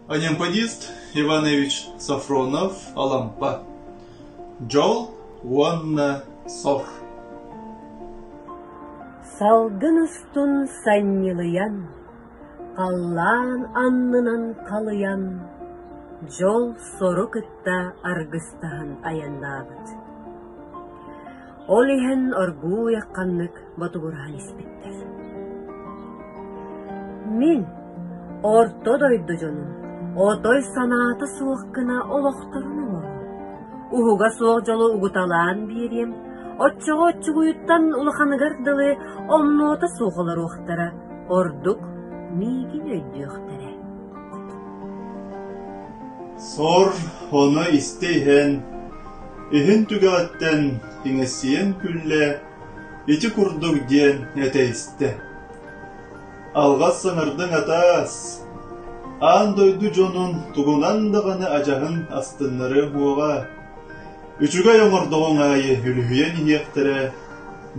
Анемподист Иванович Софронов Алампа Дьол уонна сор Салгын устун санньылыйан, халлаан аннынан халыйан, дьол сору кытта аргыстаһан айаннаабыт. Ол иһэн оргууй ахханнык ботугураан испиттэр. Мин орто дойду дьонун отой санаата суох гына олохторун оҥоруом, уһуга суох дьолу угуталаан биэриэм, оччоҕо оччугуйуттан улаханыгар дылы омнуота суох олоруохтара, ордук миигин өйдүөхтэрэ. Сор ону истэ иһэн, иһин түгэҕиттэн иҥэссийэн күллэ, ити курдук диэн этэ истэ: «Алҕас саҥардыҥ атаас, аан дойду дьонун тугунан даҕаны адьаһын астыннарыа буоҕа, үчүгэй оҥордоҕуҥ аайы үлүһүйэн иһиэхтэрэ,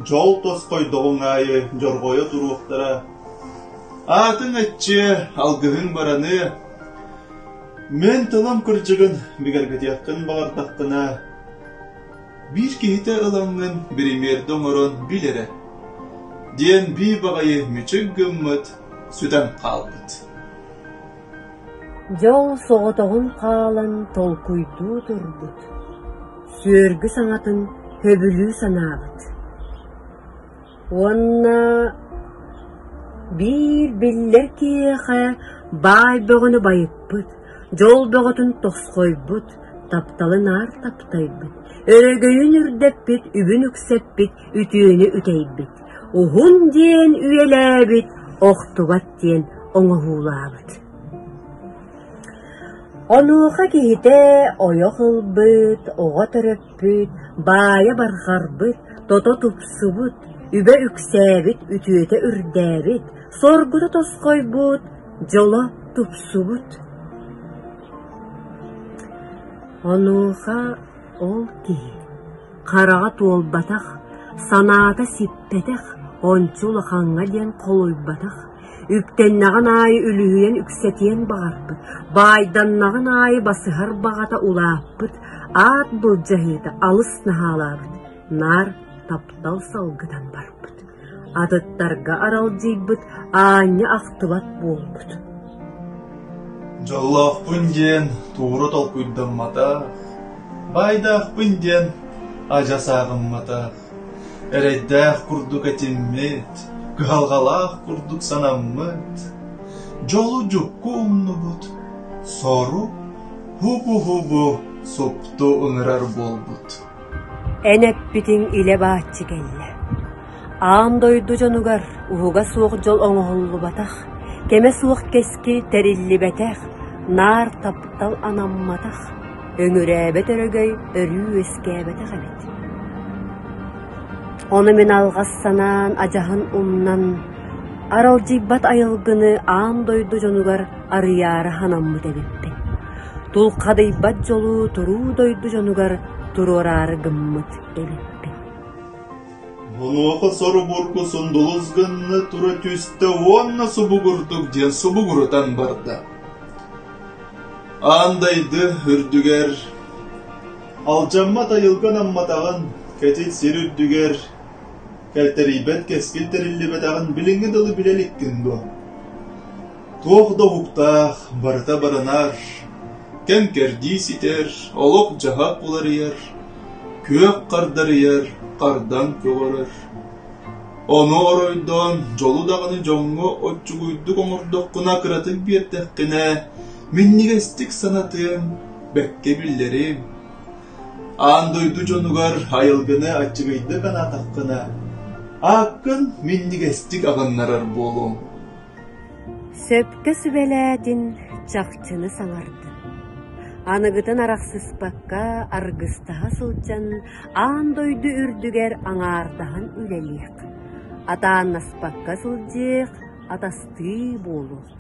дьол тосхойдоҕуҥ аайы дьорҕойо туруохтара, аатыҥ эччиэ, алгыһыҥ бараныа, Мин тылым кырдьыгын бигэргэтиэххин баҕардаххына, биир киһитэ ылаҥҥын биримиэрдэ оҥорон бил эрэ, диэн бии баҕайы мүчүк гыммыт, сүтэн хаалбыт. Дьол соҕотоҕун хаалан толкуйдуу турбут, сүөргү саҥатын сөбүлүү санаабыт. Уонна биир биллэр киһиэхэ баай бөҕөнү байыппыт, дьол бөҕөтүн тосхойбут, тапталы наар таптайбыт, өрөгөйүн үрдэппит, үбүн үксэппит, үтүөнү үтэйбит, уһун диэн үйэлээбит, охтубат диэн оҥоһуулаабыт. Онуоха киһитэ ойох ылбыт, оҕо төрөппүт, баайа барҕарбыт, тото тупсубут, үбэ үксээбит, үтүөтэ үрдээбит, соргута тосхойбут, дьоло тупсубут. Онуоха ол киһи хараҕа туолбатах, санаата сиппэтэх, ончу улахаҥҥа диэн холуйбатах, үктэннэҕин аайы үлүһүйэн үксэтиэн баҕарбыт, баайданнаҕын аайы басыһар баҕата улааппыт, аат былдьаһыыта алыс наһаалаабыт, наар таптал салгытан барбыт, атыттарга аралдьыйбыт, аанньа ахтыбат буолбут. Дьоллоохпун диэн туора толкуйдамматах, баайдаахпын диэн адьас ааҕымматах, эрэйдээх курдук этиммит, кыһалҕалаах курдук санаммыт, дьолу дьукку умнубут, сору һубу-һубу супту ыҥырар буолбут. Эн эппитиҥ илэ бааччы кэллэ. Аан дойду дьонугар уһуга суох дьол оҥоһуллубатах, кэмэ суох кэскил тэриллибэтэх, наар таптал анамматах, өҥүрээбэт өрөгөй өрүү үөскээбэтэх эбит. Ону мин алҕас санаан, адьаһын умнан, аралдьыйбат айылгыны аан дойду дьонугар арыйаары санаммыт эбиппин. Тулхадыйбат дьолу туруу дойду дьонугар туруораары гыммыт эбиппин. Онуоха сору-бурку сундулус гынна тура түстэ уонна субугурдук диэн субугурутан барда. Аан дайды үрдүгэр алдьаммат айылгы анамматаҕын, кэтит сир үрдүгэр кэлтэрийбэт кэскил тэриллибэтэҕин билиҥҥи дылы билэ иликкин дуо? Туох да уһуктаах, барыта баранар, кэм-кэрдии ситэр, олох-дьаһах уларыйар, күөх хардарыйар, хардаҥ көҕөрөр. Ону оройдоон, дьолу даҕаны дьоҥҥо оччугуйдук оҥордоххуна кыратык биэрдэххинэ, минньигэстик санатыаҥ, бэккэ биллэриэҥ. Аан дойду дьонугар айылгыны аччыгыйдык анаатаххына, ааккын минньигэстик аҕыннарар буолуоҥ. Сөпкө сүбэлээтин, чахчыны саҥардын. Аныгытын арахсыспакка аргыстаһа сылдьан, аан дойду үрдүгэр аҥаардаһан үлэлиэх, атааннаспакка сылдьыах, атастыы буолуох.